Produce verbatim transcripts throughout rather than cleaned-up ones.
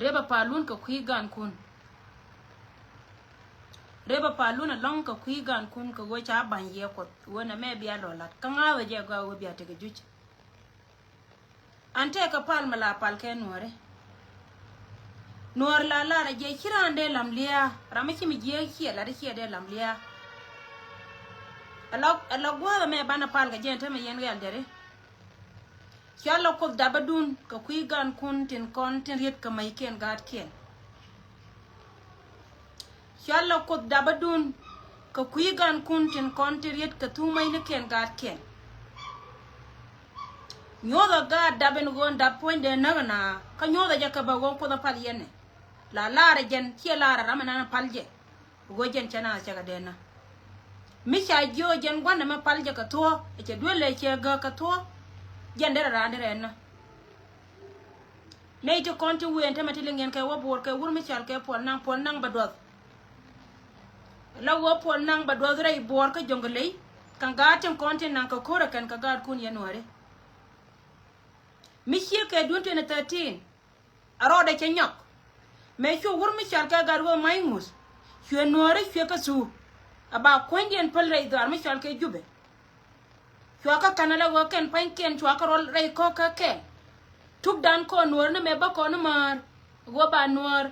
Rep a palun kɛ kui̱ gankun. Rep a palun ɛlɔ̱ŋ kɛ kui̱ gankun kɛ ɣöö ca ba̱ny yɛ Kuoth ɣöö nɛmɛ bia lɔ la̱t. Kä ŋa̱thä jɛ gɔaa ɣöö bia tekɛ juc. An tëëkɛ pal mi la pal kɛ nuɔ̱ɔ̱ri. Nuɔ̱ɔ̱r la lar a jɛ ci raan dee lam lia̱a̱, ram mi ci mi jiääk ciɛ lat ciɛ dee lam lia̱a̱. Ɛ la, ɛ la gua̱a̱th ɛmɛ banɛ pal kɛ jɛ ɛn täämɛ yɛn ɣɛl deri. Cɔalɛ Kuoth dapä dun kɛ kui̱ gankun tin kɔn tin riet kɛ mäckiɛn gaatkiɛn. Cɔalɛ Kuoth dapä dun kɛ kui̱ gankun tin kɔn tin riet kɛ thuŋ mäcnikiɛn gaatkiɛn. Nyuɔthɛ gaat dap in ɣöö dap puɔ̱nydɛ näk ɛna, kä nyuɔthɛ jɛ kɛ bä ɣöö Kuoth ɛ pal yɛn ɛ. La laarɛ jɛn ciɛ laarɛ ram ɛnan ɛ pal jɛ. Ɣöö jɛn cɛ naath cɛ kɛ dee nä. Mi ca jiö jɛn gua̱n ɛmɛ pal jɛ kɛ thuɔ̱ɔ̱, ɛ cɛ duel ɛ cɛ gäk kɛ thuɔ̱ɔ̱. Jɛn derɛ raan derɛ nä. Nɛy ti kɔn ti wëën tämɛ ti liŋ yɛn kɛ wä Buɔr kɛ wur mi cɔal kɛ Puɔl Naŋ, Puɔl Naŋ bɛ duɔth. La wä Puɔl Naŋ bɛ duɔth rɛy Buɔr kä Jɔŋgɛ Ley. Kɛ gaat tin kɔn ti naŋ kɛ ko̱rɛ kɛn kɛ gaatkun yɛ Nuääri. Mi ciek kɛ duun twenty thirteen. A rɔɔdɛ cɛ nyɔk. Mëë cu wur mi cɔal kɛ gat wee ma̱c ŋuth. Cuɛ nuɔ̱ɔ̱ri cuɛ kä thuu. A ba kuänydiɛn päl rɛy dhɔaar mi cɔal kɛ Jubɛ. Cua kä ka̱n a la ɣöö kɛn pa̱nykiɛn cua kä rɔl rɛy kɔ̱k kä kɛl. Tukdan kɔn nuɔ̱ɔ̱ri ni mëë bä kɔn ni määr. Ɣöö ba nuɔ̱ɔ̱r.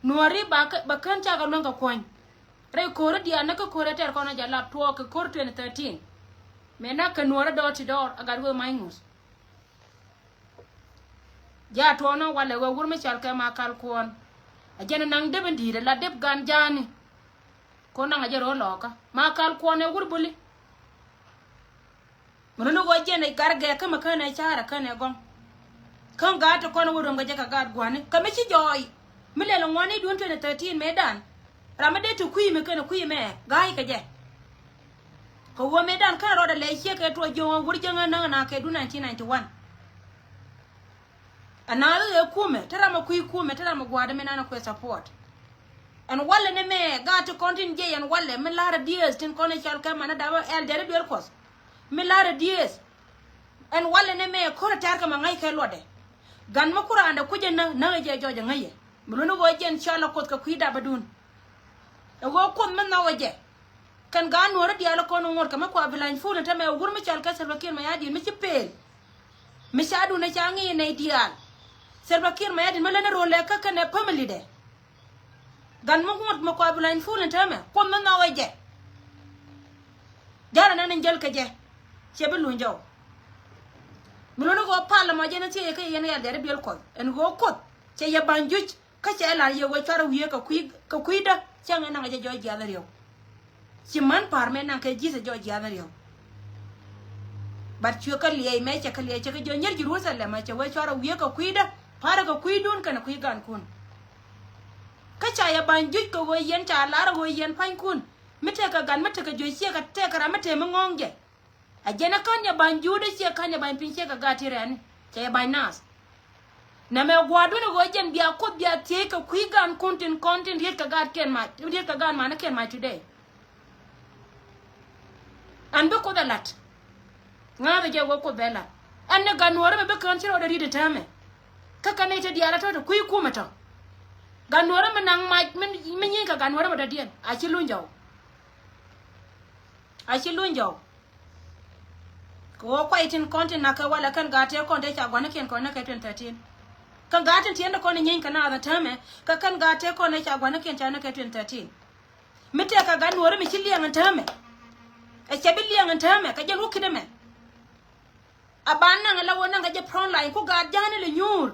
Nuɔ̱ɔ̱ri ba kän cakɛ luäŋ kɛ kuɔ̱ny. Rɛy ko̱ri diaal ni kä ko̱ri tɛr kɔn a jɛ lap tuɔɔk kɛ ko̱r twenty thirteen. Mëë nak kɛ nuɔ̱ɔ̱ri dɔɔr ti dɔɔr a gat wee ma̱c ŋuth. Ja tuɔɔnä walɛ wee wur mi cɔal kɛ Makal Kuɔn. A jɛn naŋ dep in di̱i̱t a la dep gan ja̱a̱ni. Ko naŋ a jɛ ro̱o̱ lɔɔkä Makal Kuɔn ɛ wur buli. Mi runi ɣöö jɛn ɛ gar gɛɛk kä mi kän ɛ ca̱a̱r ɛ kän ɛ gɔ̱ŋ. Kä gaat ti kɔn wä röm kɛ jɛ kɛ gaat gua̱ni kä mi ci jɔɔy. Mi lɛl ɛ ŋuani duun twenty thirteen mëëdan. Ram mi dee ti kui̱ mi kɛn kui̱ mɛ ga̱a̱c kɛ jɛ. Kɛ ɣöö mëëdan kɛn rɔɔdɛ lɛy ciek kɛ tuɔɔk jiöŋ wur jiäŋä näŋ na kɛ du nineteen ninety one. Ɛ naath ɣëë kumɛ te ram ɛ kui̱ kumɛ te ram ɛ gua̱a̱dɛ mi nan ɛ kuɛ support. Ɛn walɛ ni mɛ gaat ti kɔn tin jiɛc ɛn walɛ mi la̱rä diëëth tin kɔn i̱ cɔl kɛ manä dapä ɛl dɛri duel kuɔth. Mi la̱rä diëëth. Ɛn walɛ ni mɛ ko̱rɛ tɛ̈r kɛ mɛ ŋäc kɛ luɔtdɛ. Gan mi kuraandɛ kucä nä näk jɛ jɔc ɛ ŋäcɛ. Mi luni ɣöö jɛn cɔl ɛ kuoth kɛ kui̱ dapä dun. Ɛ ɣöö kuoth mi nhɔk ɛ jɛ. Kɛn gaat nuɔ̱ɔ̱ri diaal kɔn ŋuɔ̱t kɛ mi kua bi lany fuul in tämɛ wur mi cɔl kɛ Salva Kiir Mayardit mi ci pel. Mi ca dun ɛ ca ŋi̱i̱c nɛy diaal. Salva Kiir Mayardit mi lät ni ro̱l lɛ kä kɛnɛ family dɛ. Gan mi ŋuɔ̱t mi kua bi lany fuul in tämɛ kuoth mi nhɔk ɛ jɛ. Jarɛ nɛn in jäl kɛ jɛ. Cɛ bi luny jɔw. Mi luni ɣöö pal ɛmɔ jɛn in thiec kä yɛn yɛl dɛri duel kuɔth ɛn ɣöö kuoth cɛ yɛ ba̱ny juc. Kä cɛ lar yɛ wee cuarɛ wiee kɛ kui̱, kɛ kui̱dä cäŋ ɛ naŋ jɛ jɔɔc jiath riɛw. Ci män pa̱a̱r mëë naŋ kɛ ji̱th ɛ jɔɔc jiath riɛw. But cuɛ kä liɛɛc mɛ cɛ kä liɛɛc cɛ kä jiɔ nyier Jerusalem ɛ cɛ wee cuarɛ wiee kɛ kui̱dä pa̱a̱rɛ kɛ kui̱dun kɛnɛ kui̱ gankun. Kä ca yɛ ba̱ny juc kɛ ɣöö yɛn ca lar ɣöö yɛn pa̱nykun mi tëëkɛ gat mi tekɛ juec ciɛ kɛ tëëkɛ ram mi tëë mi ŋɔ̱ɔ̱ŋ jɛ. A jɛn ɛ ka̱n yɛ ba̱ny juudä ciɛ ka̱n yɛ ba̱ny piny ciɛ kɛ gaat ti rɛɛni cɛ yɛ ba̱ny naath. Nɛmɛ gua̱a̱dun ɛ ɣöö jɛn bia kuoth bia thiec kɛ kui̱ gaankun tin kɔn tin riet kɛ gaat kiɛn mac riet kɛ gaat manikiɛn mac today. Ɛn bi kuoth ɛ la̱t. Ŋa̱a̱th ɛ jɛ ɣöö kuoth bɛ la̱t. Ɛn ni gat nuɔ̱ɔ̱rä mɛ bi kään ci rɔɔdɛ riet ɛ täämɛ. Kä kɛ nɛy te diaal ɛ tɔ̱ te kui̱ kumɛ tɔ̱. Gat nuɔ̱ɔ̱rä mi naŋ mac mi nyieny kɛ gat nuɔ̱ɔ̱rä mɛ dɔ̱diɛn a ci luny jɔw. A ci luny jɔw. Kɛ ɣöö kuay tin kɔn tin na̱k kɛ walɛ kɛn gaat tëë kɔn tëë ca gua̱nikiɛn kɔn näk kɛ twenty thirteen. Kɛn gaat tin tiɛɛn ti kɔn in nyieeny kɛ naath in täämɛ kɛ kɛn gaat tëë kɔn tëë ca gua̱nikiɛn ca näk kɛ twenty thirteen. Mi tëëkɛ gat nuɔ̱ɔ̱ri mi ci liɛŋ in täämɛ. Ɛ cɛ bi liɛŋ in täämɛ kɛ jɛn wä ki̱t ɛmɛ. A ba naŋ ɛ la wä naŋ kɛ jɛ front line ku gaat ja̱a̱ni lɛ nyuur.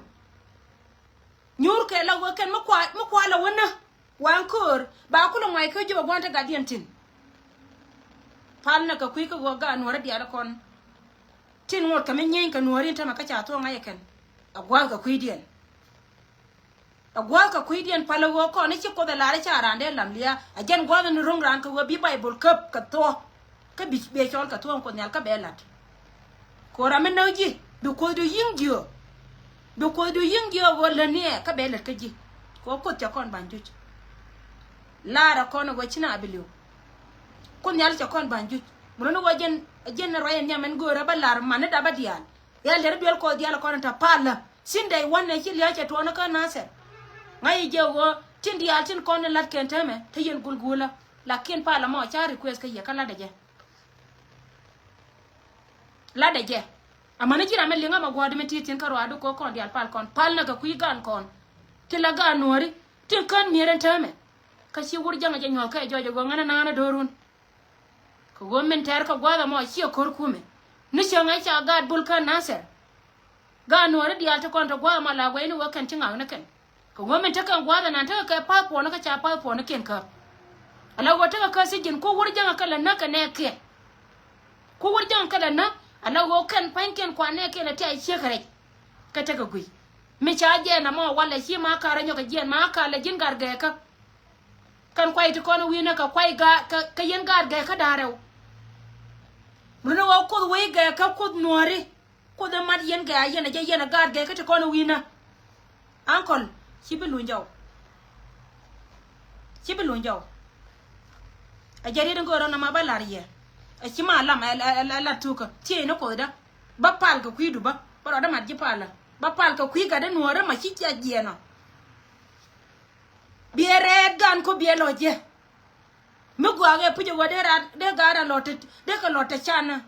Nyuur kɛ la wä kɛn mi kua, mi kua la wä nä. Waŋ köör ba kulɛ ŋuay kä Jubɛ gua̱n te gatdiɛn tin. Pal nɛ kɛ kui̱ kä ɣöö gaat nuɔ̱ɔ̱ri diaal kɔn. Tin ŋot kɛ mi nyieeny kɛ nuɔ̱ɔ̱ri in tämɛ kä ca thuɔ̱ɔ̱ŋ ŋa̱c ɛ kɛn. A gua̱a̱th kɛ kui̱diɛn. A gua̱a̱th kɛ kui̱diɛn pal ɛ ɣöö kɔn i̱ ci kuoth ɛ lar i̱ ca raan dee lam lia̱a̱ a jɛn gua̱a̱th in ro̱ŋ raan kɛ ɣöö bi Baibol käp kɛ thuɔ̱k. Kä bi, bi cɔl kɛ thuɔ̱ɔ̱ŋ kuoth nhial kä bɛ la̱t. Kɛ ɣöö ram mi näk ji̱ bi kuothdu yi̱ŋ jiöök. Bi kuothdu yi̱ŋ jiöök ɣöö lätni ɛ kä bɛ lät kä ji̱. Kɛ ɣöö kuoth cɛ kɔn ba̱ny juc. Laarɛ kɔn ɛ ɣöö ci na bi li̱w. Kuoth nhial cɛ kɔn ba̱ny juc. Mun ni ɣöö jɛn, jɛn ruac ɛ nhiam ɛn göörä bä la̱r man ni dapä diaal. Rial deri duel kɔɔth diaal kɔn in te palä. Since day one nɛ ci lia̱a̱ cɛ tuɔɔk ni kä Nathɛr. Ŋa̱c i̱ jɛ ɣöö tin diaal tin kɔn in la̱t kɛn täämɛ te yɛn gulgulä. Lakin palä mɔ ca request kä yɛ kä la̱tdɛ jɛ. La̱tdɛ jɛ. Amäni ji̱ ram mi liŋä mɛ gua̱a̱r di mi ti̱i̱ thi̱n kä ruaadu kɛ kɔn diaal pal kɔn. Pal nɛ kɛ kui̱ gaan kɔn. Ti la gaan nuɔ̱ɔ̱ri. Tin kään mi̱eer in täämɛ. Kä ci wur jäŋä jɛ nyuɔ̱th kɛ jɔɔc ɛ ɣöö ŋänä na̱a̱nä do̱run. Kɛ ɣöö min tɛr kɛ gua̱a̱th ɛmɔ ciɛ ko̱r kumɛ. Ni cäŋ ɛ ca gaat bul kä Nasir. Gaat nuɔ̱ɔ̱ri diaal ti kɔn te gua̱a̱th ɛmɔ la guɛy ni wä kɛn ci ŋak ni kɛn. Kɛ ɣöö min tekɛ gua̱a̱th ɛnan tekɛ kɛ pa̱th puɔ̱ni kä ca pa̱th puɔ̱ni kiɛn käp. Ala ɣöö tekɛ kä thi̱ji̱n ku wur jäŋä kɛ lɛ näk kɛ nɛɛkiɛn. Ku wur jäŋä kɛ lɛ näk ala ɣöö kɛn pa̱nykiɛn kuan nɛɛkiɛn lɛ ti a ciek kɛ rɛc. Kɛ tekɛ guiy mi ca jiɛɛn amɔ walɛ ci ma ka̱r ɛ nyɔk kɛ jiɛɛn ma ka̱r lɛ ji̱n gat gɛɛkä. Kɛn kuay ti kɔn wi̱nä kɛ kuay gaat kɛ, kɛ yɛn gaat gɛɛkä da̱rɛw. Run ɛ ɣöö kuoth wec gɛɛkä kuoth nuɔ̱ɔ̱ri. Kuoth ɛ mat yɛn gɛ a yɛn ɛ jɛ yɛn ɛ gaat gɛ kä ti kɔn ɛ wi̱nä. Uncle, ci bi luny jɔw. Ci bi luny jɔw. Ɛ jɛ riet in go̱o̱rä nɔmɔ bä la̱r yɛ. Ɛ ci ma lam ɛ, ɛ, ɛ, ɛ la̱r tukä. Thiec ni kuothdä. Bä pal kɛ kui̱du bä. Bä rɔɔdä mat ji̱ palä. Bä pal kɛ kui̱ gatdä nuɔ̱ɔ̱rä ma ci cia jiɛɛnɔ. Biɛ rɛɛt gan ko biɛ lɔ jɛ. Mi gua̱a̱k ɛ puc ɛ ɣöö dee ran, dee gaat ran lɔ te, dee kɛ lɔ te canä.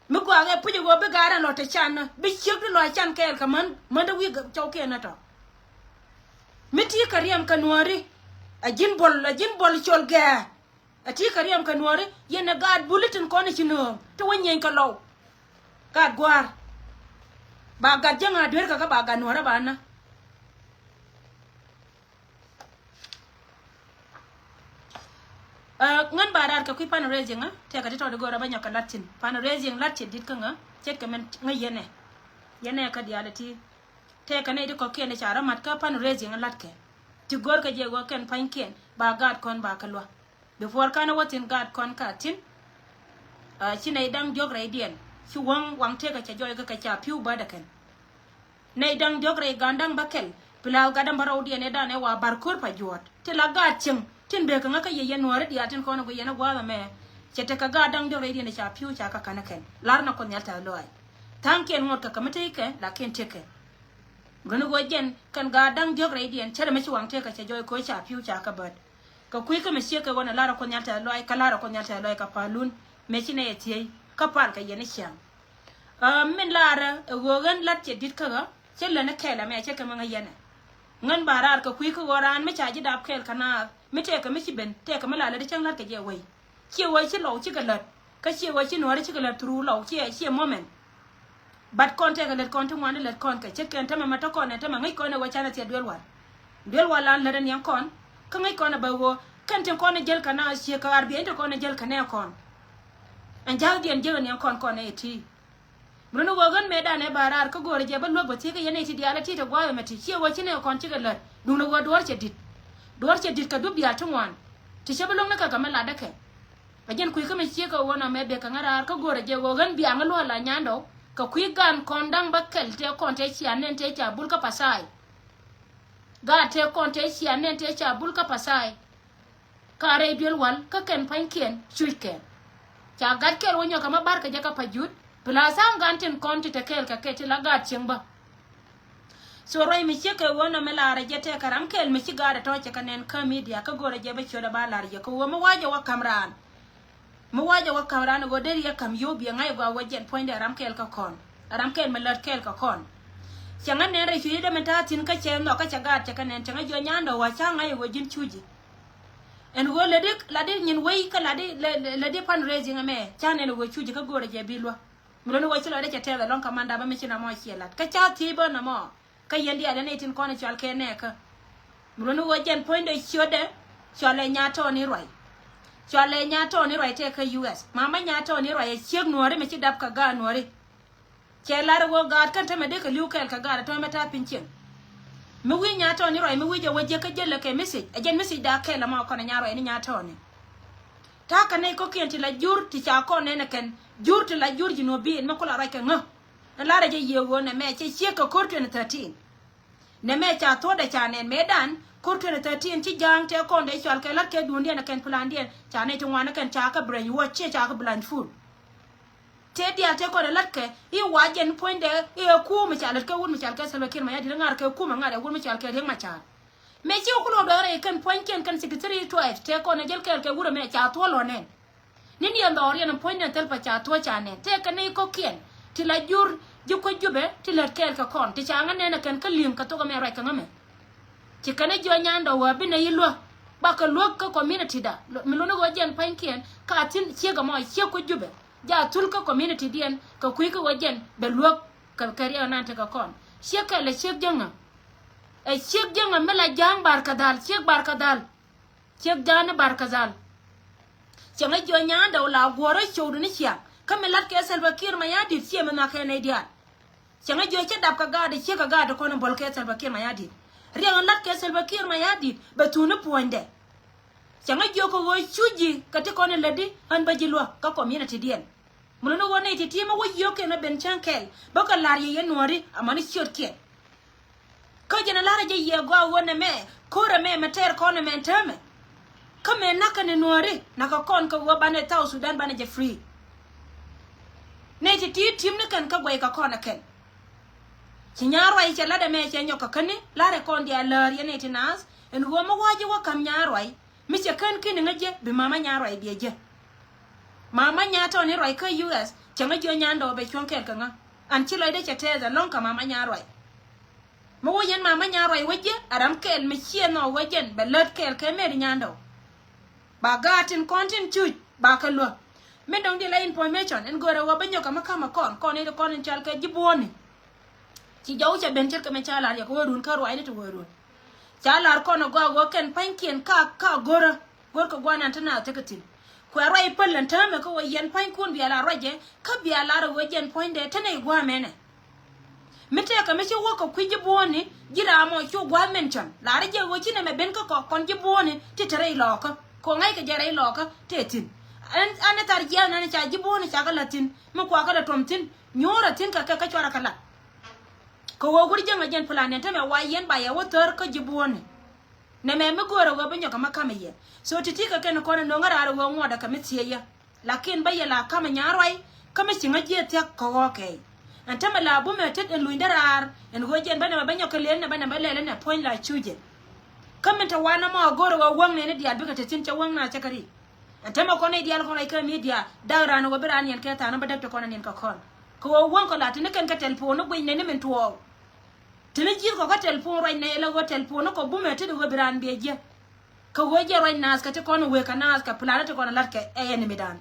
Mi gua̱a̱k ɛ puc ɛ ɣöö bi gaat ran lɔ te canä. Bi ciek di lɔ can kɛɛl kɛ män, män dee wi̱i̱ cɔwkiɛn ɛ tɔ. Mi ti kɛ riɛm kɛ nuɔ̱ɔ̱ri. A ji̱n buɔl, a ji̱n buɔl col gɛɛ. A ti kɛ riɛm kɛ nuɔ̱ɔ̱ri. Yɛn ɛ gaat buli tin kɔn i̱ ci nööŋ. Ti wä nyieny kɛ lɔw. Gaat gua̱a̱r. Ba gat jäŋ a dueerkä kä ba gat nuɔ̱ɔ̱rä ba nä. Ɛ, ŋän ba raar kɛ kui̱ fundraising, ɛ, tëëkɛ ti tɔt i̱ go̱o̱rä bä nyɔk kɛ la̱t thi̱n. Fundraising la̱t ciɛ di̱t kä ŋä, ce̱tkɛ min ŋä yɛnɛ. Yɛnɛ kä diaal ɛ ti. Tëëkɛ nɛy ti kɔ̱kiɛn i̱ ca rɔ mat kä fundraising la̱tkɛ. Ti go̱o̱rkɛ jɛ ɣöö kɛn pa̱nykiɛn ba gaat kɔn ba kɛ lua̱. Before kanɛ wä thi̱n gaat kɔn ka thi̱n. Ɛ, ci nɛy da̱ŋ diɔ̱k rɛydiɛn. Ci wäŋ waŋ tëëkɛ cɛ jɔɔy kä kɛ ca pi̱w bädɛ kɛn. Nɛy da̱ŋ diɔ̱k rɛy ga̱a̱n da̱ŋ bäkɛl. Pi la̱a̱th gat däŋ bä rɛwdiɛn ëëdan ɛ wa ba̱r ko̱r pa juɔ̱ɔ̱t. Ti la gaat cieŋ. Tin bekɛ ŋä kä yɛ yɛn nuɔ̱ɔ̱ri diaal tin kɔn ɛ guic yɛn ɛ gua̱a̱th ɛmɛ. Cɛ tekɛ gaat da̱ŋ diɔ̱k rɛydiɛn ɛ ca pi̱w ca kä ka̱n ɛ kɛn. Lar nɔ Kuoth Nhial tɛth lɔaac. Tha̱a̱ŋkiɛn ŋot kɛ kɛ mi tëëkɛ lakin tëëkɛ. Guni ɣöö jɛn kɛn gaat da̱ŋ diɔ̱k rɛydiɛn cärɛ mi ci waŋ tëëkɛ cɛ jɔɔy ko̱ ca pi̱w ca kä bät. Kɛ kui̱ kä mi ciek kɛ ɣöö nɛ lar ɛ Kuoth Nhial tɛth lɔaac kä lar ɛ Kuoth Nhial tɛth lɔaac kɛ palun. Mëë ci nɛy ɛ thiec kä pal kɛ yɛn i̱ ciaŋ. Ɛ, min laarä ɛ ɣöö ɣän la̱t cɛ di̱t kä ɣä cä län ɛ kɛɛl ɛmɛ cä kɛ mi ŋä yɛnɛ. Ŋän ba raar kɛ kui̱ kä ɣöö raan mi ca ji̱ dap kɛɛl kɛ naath mi tëëkɛ mi ci ben tëëkɛ mi la lät cäŋ la̱t kɛ jɛ wei. Ciɛ ɣöö ci lɔw cikɛ lät kä ciɛ ɣöö ci nuɔ̱ɔ̱ri cikɛ lät through lɔw ciɛ ciɛ moment. But kɔn tëëkɛ lät kɔn ti ŋuan ti lät kɔn kɛ ce̱tkɛn tämɛ mɛ tɔ̱ kɔn ɛ tämɛ ŋäc kɔn ɛ ɣöö canɛ thiɛ duel wal. Duel wal an lät ɛ niɛŋ kɔn kä ŋäc kɔn ɛ bä ɣöö kɛn tin kɔn ɛ jäl kɛ naath ciek kɛ ar biɛ in ti kɔn ɛ jäl kɛ nɛɛ kɔn. Ɛn ja̱thdiɛn jiäk ɛ niɛŋ kɔn kɔn ɛ ti. Mi run i̱ ɣöö ɣän mëëdan ɛ ba raar kä go̱o̱rä jɛ bä luäk bä thiek kä yɛn nɛy ti diaal ɛ ti te gua̱a̱th ɛmɛ ti ciɛ ɣöö ci nɛy kɔn cikɛ lät duundɛ ɣöö duɔ̱ɔ̱r cɛ di̱t. Duɔ̱ɔ̱r cɛ di̱t kɛ dup diaal ti ŋuan. Ti cä bi luäŋ ni kɛ kɛ mi latdä kɛ. Ɛ jɛn kui̱ kä mi ciek kɛ ɣöö nɔmɛ bek kɛ ŋä raar kä go̱o̱rä jɛ ɣöö ɣän biaŋ i̱ luɔ̱ɔ̱r la nyandɔw kɛ kui̱ gaan kɔn da̱ŋ bäkɛl tëë kɔn tëë cia nɛn tëë ca bul kä Pasai. Gaat tëë kɔn tëë cia nɛn tëë ca bul kä Pasai. Ka rɛy duel wal kä kɛn pa̱nykiɛn cuc kɛn. Ca gat kɛl wä nyɔk kɛ ma bar kɛ jɛ kä Pajut. Plus tha̱a̱ŋ gan tin kɔn ti te kɛɛl kɛ kɛ ti la gaat cieŋ bä. So ruac mi ciek kɛ ɣöö nɔmɛ laarɛ jɛ tɛkɛ ram kɛl mi ci gaat ɛ tɔ̱ cɛ kɛ nɛn kä media kä go̱rɛ jɛ bä ciötdɛ ba la̱r yɛ kɛ ɣöö mi wa̱cɛ wä ka̱m raan. Mi wa̱cɛ wä ka̱m raan ɛ ɣöö deri yɛ ka̱m yio̱w biɛ ŋa̱c ɛ gɔaa wä jɛn puɔ̱nydɛ ram kɛl kä kɔn. Ram kɛl mi lät kɛl kä kɔn. Cɛ ŋä nɛn rɛy cuc idɛ min ta̱a̱ thi̱n kä cɛ nhɔk kä cɛ gaat cɛ kɛ nɛn cɛ ŋä jiɔ nyandɛ wä ca ŋa̱c ɛ ɣöö ji̱n cuci. Ɛn ɣöö lätdi, lätdi nyin wei kä lätdi, lä-, lä-, lätdi fundraising ɛmɛ. Ca nɛn ɛ ɣöö cuci kä go̱o̱rɛ jɛ bi luäk. Mi luɔ̱ni ɣöö ci lɔcdä cɛ tɛth ɛlɔ̱ŋ kä mandap ɛmɛ ci nɔmɔ ciɛ la̱t. Kä ca thiec bä nɔmɔ. Kä yɛn diaal ɛ nɛy tin kɔn ɛ cɔal kɛ nɛɛkä. Mi luɔ̱ni ɣöö jɛn puɔ̱nydɛ ciötdɛ. Cɔalɛ Nya̱a̱ Tɔɔni Ruac. Cɔalɛ Nya̱a̱ Tɔɔni Ruac tɛk kä U S. Mama Nya̱a̱ Tɔɔni Ruac ɛ ciek nuɔ̱ɔ̱ri mi ci dap kɛ gaat nuɔ̱ɔ̱ri. Cɛ lar ɣöö gaat kɛn tämɛ dee kɛ li̱w kɛɛl kɛ gaat ɛ tɔ̱ mɛ ta̱a̱ piny cieŋ. Mi wi̱i̱ Nya̱a̱ Tɔɔni Ruac mi wi̱i̱ jɛ wä jiäk kä jiäl ɛ kɛ message. Ɛ jɛn message da̱a̱ kɛɛl ɛmɔ kɔn ɛ Nya̱a̱ Ruac ni Nya̱a̱ Tɔɔni. Ta̱a̱ kɛ nɛy kɔ̱kiɛn ti la jur ti ca kɔn nɛn ɛ kɛn. Jur ti la jur ji̱ nuɔ̱ɔ̱r bi̱i̱n mɛ kulɛ ruac kɛ ŋä. Ɛn lar ɛ jɛ yiëë ɣöö nɛmɛ cɛ ciek kɛ ko̱r twenty thirteen. Nɛmɛ ca thuɔ̱ɔ̱dɛ ca nɛn mëëdan ko̱r twenty thirteen ci ja̱a̱ŋ tëë kɔn dee cɔal kɛ la̱t kɛ duundiɛn ɛ kɛn plandiɛn ca nɛy ti ŋuan ɛ kɛn ca kɛ brainwash ciɛ ca kɛ blindfold. Tëë diaal tëë kɔn ɛ la̱tkɛ i̱ wa jɛn puɔ̱nydɛ i̱ ɛ kuum i̱ ca lät kɛ wut mi cal kɛ Salva Kiir Mayardit ŋa̱r kɛ kuum ɛ ŋa̱r ɛ wut mi cal kɛ Riek Machar. Mëë ci wä ku luɔk duɔ̱ɔ̱r rɛy kɛn puɔ̱nykiɛn kɛn sixty three tribes tëë kɔn ɛ jäl kɛɛl kɛ wut ɛmɛ ca thuɔ̱l ɔ nɛn. Ni niɛn dhɔriɛn puɔ̱ny nɛn thil pa ca thuɔ̱c ca nɛn tëëkɛ ni kɔ̱kiɛn ti la jur ji̱ kuec Jubɛ ti lät kɛɛl kɛ kɔn ti ca ŋä nɛn ɛ kɛn kä li̱eŋ kɛ thok ɛmɛ ruac kɛ ŋämɛ. Ci kɛn jiɔ nyandɔ wä bi nɛ yi luäk bakɛ luäk kä community da mi luni ɣöö jɛn pa̱nykiɛn ka thi̱n ciek ɛmɔ ciek kuec Jubɛ ja thul kä community diɛn kɛ kui̱ kä ɣöö jɛn bɛ luäk kɛ kɛ riɛk nan tekɛ kɔn ciek kɛl ɛ ciek jäŋä. Ɛ ciek jäŋä mi la ja̱a̱ŋ bar kɛ dhal ciek bar kɛ dhal. Ciek ja̱a̱n ni bar kɛ dhal. Cäŋɛ jiɔ nyandɛ wä la guɔ̱rä cowdu ni ciaŋ kä mi latkɛ Salva Kiir Mayardit ciɛ mi nhɔakɛ nɛy diaal. Cäŋɛ jiɔ cä dap kɛ gaat ciek kɛ gaat kɔn bol kɛ Salva Kiir Mayardit. Riɛk in latkɛ Salva Kiir Mayardit bɛ thun ni puɔ̱nydɛ. Cäŋɛ jiɔ kɛ ɣöö cu ji̱ kɛ ti kɔn in lätdi ɣän bä ji̱ luäk kä community diɛn. Mun ni ɣöö nɛy ti̱ti̱ mi wä yio̱o̱kiɛn mi ben cäŋ kɛl bä kɛ la̱r yɛ yɛn nuɔ̱ɔ̱ri amäni ciötkiɛn. Kä jɛn a la̱rä jɛ yiëë gɔaa ɣöö nɛmɛ ko̱rɛ mɛ mɛ tɛɛr kɔn ɛmɛ täämɛ. Kä mɛ na̱kä ni nuɔ̱ɔ̱ri na̱kä kɔn kɛ ɣöö banɛ South Sudan banɛ jɛ free. Nɛy ti̱ti̱ ti̱m ni kɛn kä guɛy kɛ kɔn ɛ kɛn. Ci nya̱a̱ ruac cɛ la̱t ɛmɛ cɛ nyɔk kɛ käni la̱rɛ kɔn diaal läär yɛn nɛy ti naath ɛn ɣöö mi wa̱a̱ ji̱ wä ka̱m nya̱a̱ ruac. Mi cɛ kän ki̱n iŋä jɛ bi mama nya̱a̱ ruac biɛ jɛ. Mama nya̱a̱ tɔ̱ ni ruac kä U S cɛ ŋä jiɔ nyandɛ wä bɛ cuɔ̱ŋ kɛɛl kɛ ŋä. An ci lɔcdɛ cɛ tɛɛth ɛlɔ̱ŋ kɛ mama nya̱a̱ ruac. Mi wä yɛn mama nya̱a̱ ruac wä jiɛ a ram kɛɛl mi ciɛ nhɔk wä jɛn bɛ lät kɛɛl kɛ mɛri nyandɛ wä. Ba gaat tin kɔn tin cuc ba kɛ luäk. Mi dɔ̱ŋ di la information in görɛ wä bä nyɔk kɛ mi ka̱mä kɔn kɔn in kɔn in cal kɛ ji̱ buɔ̱ni. Ci jɔw cɛ ben ce̱tkɛ mi ca la̱r yɛ kɛ wä run kä ruacni ti wä run. Ca la̱r kɔn a gɔaa wä kɛn pa̱nykiɛn ka ka görä. Görkɛ gua̱n an te naath tekɛ thi̱n. Kuɛ ruac päl ɛn täämɛ kä wä yɛn pa̱nykun bia la ruacɛ kä bia la̱r a wä jɛn puɔ̱nydɛ te nɛy gua̱a̱mɛnɛ. Mi tëëkɛ mi ci wäk kɛ kui̱ ji̱ buɔ̱ɔ̱ni ji̱ raam ɔ cu gua̱a̱th mention la̱rä jɛ ɣöö ci nɛmɛ ben kä kɔk kɔn ji̱ buɔ̱ɔ̱ni ti te rɛy lɔɔkä kɛ ɣöö ŋa̱ckɛ jɛ rɛy lɔɔkä tëë thi̱n. Ɛn ɛn ɛ thar jiääk nɛn ca ji̱ buɔ̱ɔ̱ni ca kɛ la̱th thi̱n mi kuakä lɛ tuɔ̱m thi̱n nyuɔ̱ɔ̱rä thi̱n kɛ kɛ kä cuarɛ kɛ la̱t. Kɛ ɣöö wur jiäŋ ɛ jɛn plan nɛn tämɛ wa yɛn ba yɛ wä thär kä ji̱ buɔ̱ɔ̱ni. Nɛmɛ mi göörä ɣöö bi nyɔk kɛ ma ka̱mɛ yɛ. So ti̱ti̱ kɛ kɛn kɔn ɛ no̱ŋ ɛ raar ɛ ɣöö ŋuɔ̱t ɛ kɛ mi thiec yɛ. Lakin bä yɛ la ka̱mɛ nya̱a̱ ruac kä mi ci ŋäc jiɛ thia̱k kɛ ɣɔ̱ɔ̱kɛ. Ɛn tämɛ la bumɛ tet ɛn lunydä raar ɛn ɣöö jɛn bä nɛmɛ bä nyɔk kɛ lëël nɛ bä nɛmɛ lɛl ɛn ɛ puɔ̱ny la cucɛ. Kä min te wanɛ mɔ a go̱r ɛ ɣöö wäŋ nɛn i̱ diaal bikɛ te thi̱n cɛ wäŋ na cä kɛ ri. Ɛn tämɛ kɔn i̱ diaal kɔn rɛc kä midia da̱k raan ɛ ɣöö bi raan yɛn kɛ tha̱a̱n bä däk te kɔn ɛ niɛn kɛ kɔn. Kɛ ɣöö wäŋ kɔ la te ni kɛn kɛ tɛl puɔ̱ɔ̱n ni guic nɛn ni min tuɔɔk. Te ni ji̱th kɔ kä tɛl puɔ̱ɔ̱n ruac nɛy ɛ la ɣöö tɛl puɔ̱ɔ̱n ni kɔ bumɛ tet ɛ ɣöö bi raan biɛ jiɛ. Kä ɣöö jɛ ruac naath kɛ ti kɔn wëë kɛ naath kɛ plan ti kɔn lat kɛ ɛ yɛn mi dan.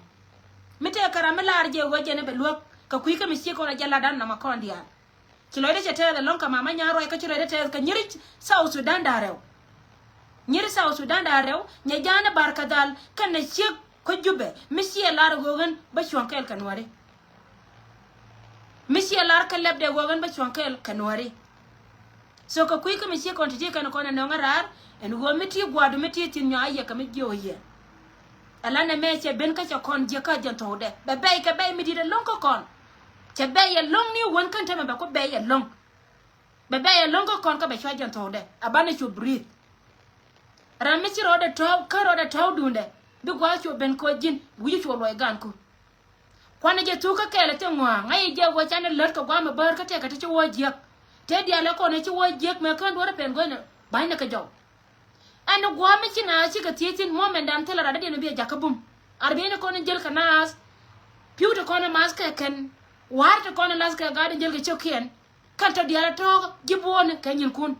Mi tëë kɛ ram mi laar jɛ ɣöö jɛn ɛ bɛ luäk kɛ kui̱ kä mi ciek kɔn a jɛ lat dan nɔmɔ kɔn diaal. Ci lɔcdä cɛ tɛɛth ɛlɔ̱ŋ kɛ mama nya̱a̱ ruac kä ci lɔcdä tɛɛth kɛ nyiri South Sudan da̱a̱ rɛw. Nyiri South Sudan da̱a̱ rɛw nyɛ ja̱a̱n ɛ bar kɛ dhal kɛnɛ ciek kä Jubɛ mi ciɛ lar ɛ ɣöö ɣän bä cuɔ̱ŋ kɛɛl kɛ nuääri. Mi ciɛ lar kä lɛpdɛ ɣöö ɣän bä cuɔ̱ŋ kɛɛl kɛ nuääri. So kɛ kui̱ kä mi ci kɔn ti̱ti̱ kɛn kɔn ɛ nɔŋ ɛ raar ɛn ɣöö mi ti gua̱a̱du mi ti thi̱n nyɔaa yɛ kɛ mi jiök yɛ. Ɛla nɛmɛ cɛ ben kä cɛ kɔn jiäk kä jɛn thokdɛ bɛ bɛy kɛ bɛy mi di̱t ɛlɔ̱ŋ kä kɔn. Cɛ bɛy ɛlɔ̱ŋ ni wän kän tämɛ bɛ ku bɛy ɛlɔ̱ŋ. Bɛ bɛy ɛlɔ̱ŋ kä kɔn kä bɛ cua jɛn thokdɛ a banɛ cu breathe. Ram mi ci rɔɔdɛ tɔ̱w kä rɔɔdɛ tɔ̱w duundɛ bi gua̱a̱th cu ben koc ji̱n wi̱ci cu luɔc gaanku. Kuanɛ jɛ thuk kä kɛɛl ɛ thil ŋɔaa ŋa̱c jɛ wä canɛ lät kɛ gua̱a̱m ɛ bäär kä tɛkɛ ti ci wä jiäk. Tëë diaal ɛ kɔn ɛ ci wä jiäk mɛ kään duɔ̱ɔ̱r ɛ pɛn guäcnɛ ba̱nynɛ kɛ jɔw. Ɛn gua̱a̱m mi ci naath cikɛ thiec thi̱n muɔ̱mɛndan thilɛ rat dee diɛn bi ɛ jakä bum. Ar bi ni kɔn in jäl kɛ naath. Pi̱w ti kɔn in maath kɛ kɛn. Wa̱a̱r ti kɔn in lath kɛ gaat in jäl kɛ cio̱kiɛn. Kɛn tɔ diaal ɛ tɔ̱ɔ̱k ji̱ buɔ̱ɔ̱ni kɛ nyinkun.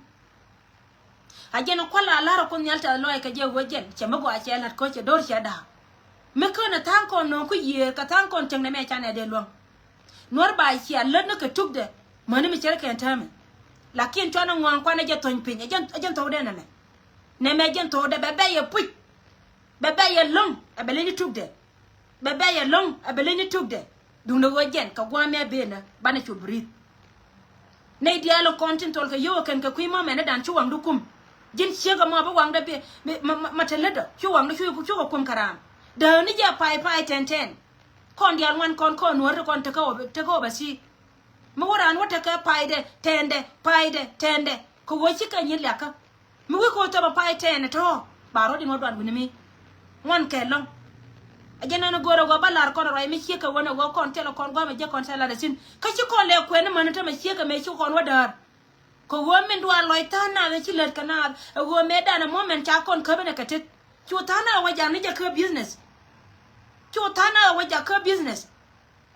A jɛn kual a la̱r a Kuoth Nhial tɛth lɔaac kɛ jɛ ɣöö jɛn cɛ mi gɔaa cɛ la̱t kä cɛ do̱r cɛ da̱a̱k. Mi kään ɛ tha̱a̱ŋ kɔn nööŋ kä yiëër kɛ tha̱a̱ŋ kɔn cieŋ nɛmɛ canɛ dee luäŋ. Nuɔ̱r ba cia lät ni kɛ tukdɛ mäni mi cär kɛn täämɛ. Lakin cuanɛ ŋɔaŋ kuanɛ jɛ thony piny ɛ jɛn thokdɛ nɛmɛ. Nɛmɛ jɛn thokdɛ bɛ bɛy ɛ puc. Bɛ bɛy ɛlɔ̱ŋ ɛ bɛ leny ni tukdɛ. Bɛ bɛy ɛlɔ̱ŋ ɛ bɛ leny ni tukdɛ. Duundɛ ɣöö jɛn kɛ gua̱a̱mɛ benä banɛ cu breathe. Nɛy diaal in kɔn tin thol kɛ yio̱w ɛ kɛn kɛ kui̱ mɔ mɛnɛ dan cu waŋdu kum. Ji̱n ciek ɛmɔ bi waŋdɛ bi ma te lätdä cu waŋdɛ cu kɛ kum kɛ raam. Dääni jɛ pay pay tɛn tɛn. Kɔn diaal ŋuan kɔn kɔn nuɔ̱ɔ̱r ti kɔn tekɛ ɣöö bɛ si. Mi wä raan wä tekɛ paydɛ tɛndɛ paydɛ tɛndɛ kɛ ɣöö cikɛ nyin liakä. Mi wi̱i̱ ko̱ thop a pay tɛn ɛ tɔ̱ ba rɔ̱diɛn wä duan wi̱ni mi ŋuan kɛ lɔ̱ŋ. A jɛ nɛn go̱o̱r ɛ ɣöö ba lar kɔn ruac mi ciek kɛ wen ɛ ɣöö kɔn thilɛ kɔn gua̱a̱m ɛ jɛ kɔn thilɛ lat ɛ thi̱n. Kä ci kɔn lɛ kuɛn ni män tämɛ ciek kɛ mëë ci kɔn wä däär. Kɛ ɣöö min dual lɔc tha̱a̱ŋ naath ɛ ci lät kɛ naath ɛ ɣöö mëë dan ɛ moment ca kɔn käp ɛn ɛ kɛ tet. Cu tha̱a̱ŋ naath ɛ wä jak ni jɛ kä business. Cu tha̱a̱ŋ naath ɛ wä jak kä business.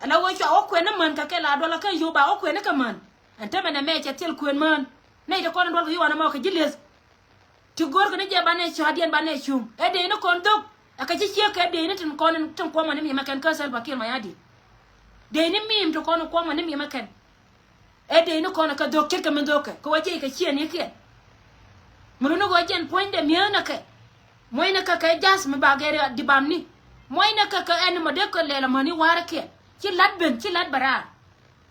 Ɛn a ɣöö cua wä kuɛn ni män kɛ kɛ la duɔl ɛ kɛn yio̱w ba wä kuɛn ni kɛ män. Ɛn tämɛ nɛ mɛ cɛ thil kuɛn män. Nɛy ti kɔn in duɔl kɛ yio̱w an ɛmɔ kɛ ji̱ lieth. Ti go̱o̱rkɛ ni jɛ banɛ cɔ̱ɔ̱diɛn banɛ cuŋ ɛ dee ni kɔn dhok. Ɛ kɛ ci ciek kɛ dee ni tin kɔn tin kuɔmɔ ni miɛmɛ kɛn kä Salva Kiir Mayardit. Dee ni miim ti kɔn kuɔmɔ ni miɛmɛ kɛn. Ɛ dee ni kɔn ɛ kɛ dhok ce̱tkɛ min dhokkɛ kɛ wä jiɛc kɛ ciɛɛnikiɛn. Mi luni ɣöö jɛn puɔ̱nydɛ mi̱eethnɛ kɛ muɔ̱cnɛ kɛ kɛ ja̱th mi ba gɛr dibamni. Muɔ̱cnɛ kɛ kɛ ɛn mɔ dee kɛ lɛl amäni wa̱a̱rä kiɛn ci la̱t ben ci la̱t bɛ raar.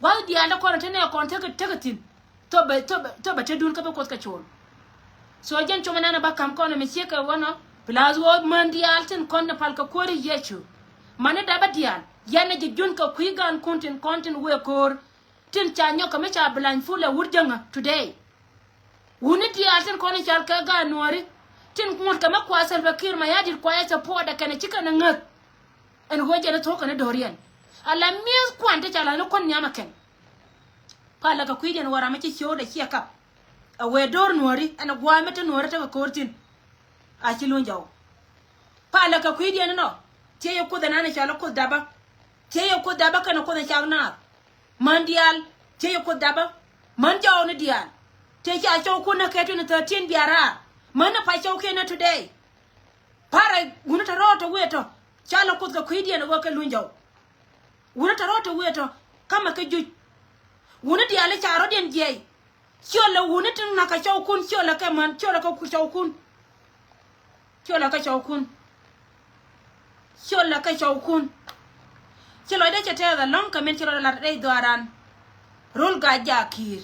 Gua̱th diaal dee kɔn te nɛ kɔn tekɛ tekɛ thi̱n. Thop bɛ thop bɛ thop bɛ te dun kä bi Kuoth kɛ cool. So jɛn cumɛ nanɛ ba ka̱m kɔn mi ciek kɛ wänɔ. Plus ɣöö män diaal tin kɔn ni pal kɛ kuäär i̱ Yecu. Mani dapä diaal yɛn ni ji̱ jun kɛ kui̱ gaankun tin kɔn tin wëë ko̱o̱r. Tin ca nyɔk kɛ mi ca blindfold ɛ wut jäŋä today. Wuni diaal tin kɔn i̱ cal kɛ gaat nuɔ̱ɔ̱ri. Tin ŋuɔ̱t kɛ mi kua Salva Kiir Mayardit kua ɛ support ɛ kɛn ɛ ci kɛn ɛ ŋäth. Ɛn ɣöö jɛn ɛ thuɔ̱k kɛn ɛ do̱riɛn. Ala mi̱eth kuan ti ca la ni kuän nhiam ɛ kɛn. Palä kɛ kui̱diɛn wä ram mi ci ciöötdɛ ciɛ kap. Ɛ wëë do̱r nuɔ̱ɔ̱ri ɛn ɛ gua̱a̱ mi te nuɔ̱ɔ̱ri tekɛ ko̱o̱r thi̱n. A ci luny jɔw. Palä kɛ kui̱diɛn inɔ. Thiecɛ Kuoth ɛn an ɛ cɔl ɛ Kuoth dapä. Thiecɛ Kuoth dapä kɛnɛ Kuoth ɛ cak naath. Män diaal thiecɛ Kuoth dapä. Män jɔɔkni diaal. Thiecɛ ca cɔwkun ɛ kɛ twenty thirteen bia raar. Män ɛ pa̱c cɔwkiɛn ɛ today. Parɛ wuni te rɔɔtɔ wëë tɔ. Ca lɛ Kuoth kɛ kui̱diɛn ɛ ɣöö kɛ luny jɔw. Wuni te rɔɔtɔ wëë tɔ. Kamɛ kɛ juc. Wuni diaal i̱ ca rɔ̱diɛn jiɛc. Ciölɛ wuni tin na̱k kɛ cɔwkun, ciölɛ kɛ män, ciölɛ kɛ ku cɔwkun. Ciölɛ kɛ cɔwkun. Ciölɛ kɛ cɔwkun. Ci lɔcdä cɛ tɛɛth ɛlɔ̱ŋ kɛ min ci rɔɔdɛ lat rɛy dhɔaaran. Rol gac Jaak Kiir.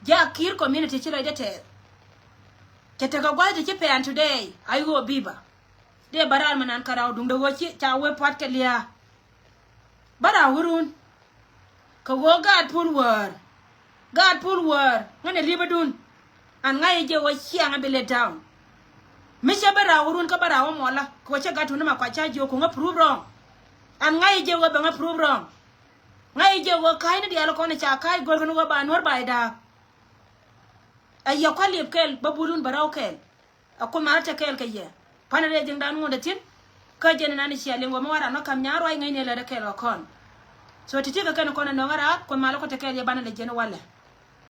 Jaak Kiir community ci lɔcdä tɛɛth. Cɛ tekɛ gua̱th ti ci pɛn today. Ay ɣöö biba. Dee bä raar mi nan kä raw duŋdɛ ɣöö ci ca wee pua̱t kɛ lia̱a̱. Bä raw wä run. Kɛ ɣöö gaat puɔl wäär. Gaat puɔl wäär ŋän ɛ li̱pädun. An ŋa̱c ɛ jɛ ɣöö ciaŋ ɛ bi let down. Mi cɛ bä raw wä run kä bä raw wä muɔlä kɛ ɣöö cɛ gat tuni ma kua ca jiök ku ŋä prove wrong. An ŋa̱c ɛ jɛ ɣöö bɛ ŋä prove wrong. Ŋa̱c ɛ jɛ ɣöö ka̱cni diaal kɔn ɛ ca ka̱c go̱r kɛn ɣöö ba nuɔ̱r ba ɛ da̱a̱k. Ɛ yɛ kua liep kɛl bä budun bɛ raw kɛl. Ɛ Kuoth malä te kɛɛl kɛ yɛ. Panɛ rɛy ji̱ŋdan ŋuɔ̱t ɛ thi̱n. Kä jɛn inan i̱ cia liŋ wä mi wä ran wä ka̱m nya̱a̱ ruac ŋäcni ɛ lät ɛ kɛɛl kɛ kɔn. So ti ti kɛ kɛn kɔn ɛ nɔŋ ɛ raar Kuoth malä kɔ te kɛɛl yɛ banɛ lɛ jiɛn walɛ.